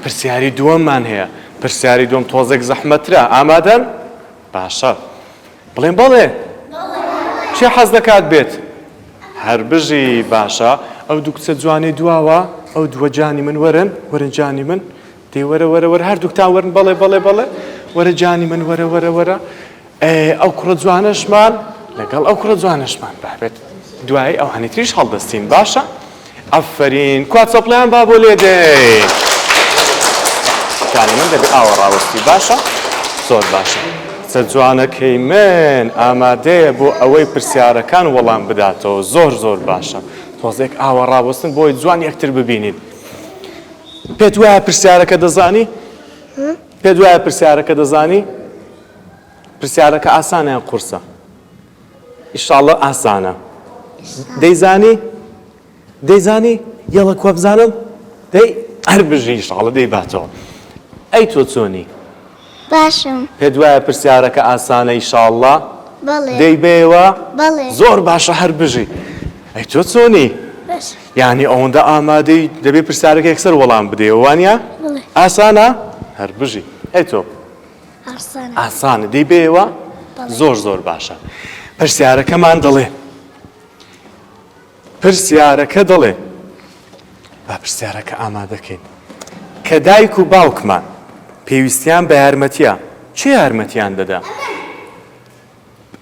پرسیاری دووەممان هەیە. پرسیاری دووەم تۆزێک زەحمەترە. ئامادەن؟ باشە. بڵێن بەڵێ. کێ حەز دەکات بێت؟ هەر بژی. باشە ئەو دوو کچە جوانەی دواوە، ئەو دووە جانی من وەرن، وەرن جانی من. دەی وەرە وەرە وەرە هەردووکتان وەرن بەڵێ بەڵێ بەڵێ. وەرە جانی من وەرە وەرە وەرە. ئەو کوڕە جوانەشمان لەگەڵ ئەو کوڕە جوانەشمان بابێت دوایی ئەوانی تریش هەڵدەستین باشە ئەفەرین کوا چەپڵیان با بۆ لێدەین کانی من دەبێ ئاوە ڕاوەستی باشە زۆر باشە کچە جوانەکەی من ئامادەیە بۆ ئەوەی پرسیارەکان وەڵام بداتەوە زۆر زۆر باشە تۆزێک ئاوە ڕاوەستن بۆی جوان یەکتر ببینین پێت وایە پرسیارەکە دەزانی پێت وایە پرسیارەکە دەزانی پرسیارەکە ئاسانە یان قورسە؟ ئیشاڵڵە ئاسانە. دەیزانی؟ دەیزانی؟ یەڵە کوا بزانم؟ دەی هەر بژی ئیشاڵڵە دەیباتەوە. ئەی تۆ چۆنی؟ باشم. پێت وایە پرسیارەکە ئاسانە ئیشاڵڵە؟ بەڵێ. دەیبەیەوە؟ بەڵێ. زۆر باشە هەر بژی. ئەی تۆ چۆنی؟ باشم. یانی ئەوەندە ئامادەی دەبێ پرسیارەکە یەکسەر وەڵام بدەیەوە وانە؟ بەڵێ. ئاسانە؟ هەر بژی. ئەی تۆ؟ ئاسانە. ئاسانە دەی بێەوە؟ زۆر زۆر باشە. پرسیارەکەمان دەڵێ پرسیارەکە دەڵێ با پرسیارەکە ئامادەکەین کە دایک و باوکمان پێویستیان بە یارمەتیە چێ یارمەتیان دەدا؟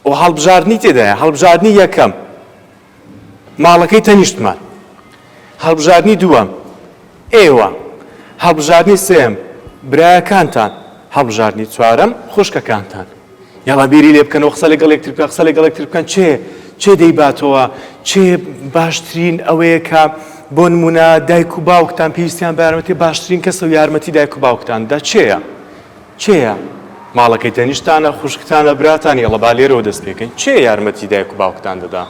و هەڵبژاردنی تێدایە هەڵبژاردنی یەکەم ماڵەکەی تەنیشتمان. هەڵبژاردنی دووەم، ئێوە. هەڵبژاردنی سێیەم، برایەکانتان. هەڵبژاردنی چوارەم، خوشکەکانتان. یەڵا بیری لێ بکەنەوە، قسە لەگەڵ یەکتر بکەن، قسە لەگەڵ یەکتر بکەن، چێ چێ دەیباتەوە، چێ باشترین ئەوەیە کە بۆ نموونە دایک و باوکتان پێویستیان بە یارمەتی، باشترین کەسە و یارمەتی دایک و باوکتان دا چێیە؟ چێیە؟ ماڵەکەی تەنیشتانە، خوشکتانە، براتان، یەڵە با لێرەوە دەست پێکەین، چێ یارمەتی دایک و باوکتان دەدا؟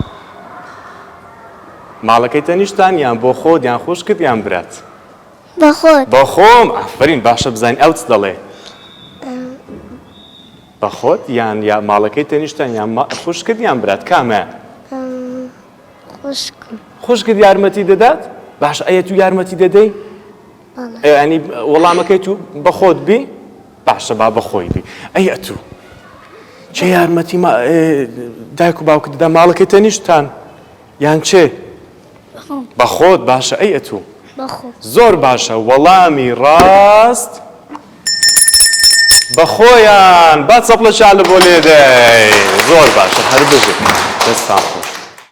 ماڵەکەی تەنیشتان یان بۆ خۆت یان خوشکت یان برات؟ بۆ خۆت. بۆ خۆم، ئافەرین، باشە بزانین ئەو چ دەڵێ؟ بە خۆت یان یا ماڵەکەی تەنیشتان یان خوشکت یان برات کامەیان؟ خوشکم. خوشکت یارمەتی دەدات؟ باشە ئەیە تو یارمەتی دەدەی؟ ینی وەڵامەکەی تو بەخۆت بی باشە با بەخۆی بی ئەی ئەتوو چێ یارمەتی دایک و باوکت دەدا ماڵەکەی تەنیشتان یان چێ بەخۆت باشە ئەی ئەتوو زۆر باشە وەڵامی ڕاست بەخۆیان با چەپڵە چالە بۆ لێدەی زۆر باشە هەر بژی دەستان خۆش.